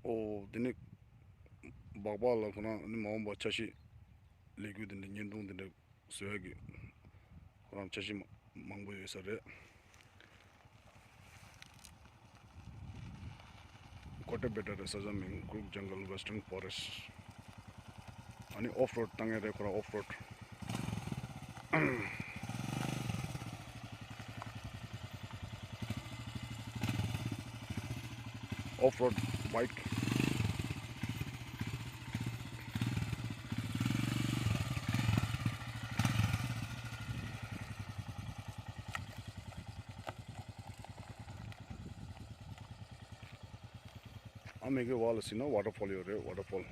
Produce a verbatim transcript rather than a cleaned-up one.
ཨོ་དེ་ནི་སྦག་སྦག་ལ་ཁོ་རང་ནི་མ་འོངས་པ་འཆར་གཞི་ལས་འགུལ་དེ་འདྲ་བརྙན་ཐུང་དེ་འདྲ་བཟོ་ཡ་གི་ཁོ་རང་འཆར་གཞི་མ- མང་པོ་ཡོད་ས་རེད། ཀོ་ཊེ་བྷེ་ཊ་རེད་ས་ཆ་མིང་Kuruk Jungle Western Forest། ཨ་ནི་ཨོཕ་རོཌ་བཏང་ཡ་རེད་ཁོ་རང་ཨོཕ་རོཌ། Off-road bike. ཨ་མི་གི་བ་ལ་སི་ན་ཝ་ཊར་ཕོལ་ཡོད་རེད། ཝ་ཊར་ཕོལ།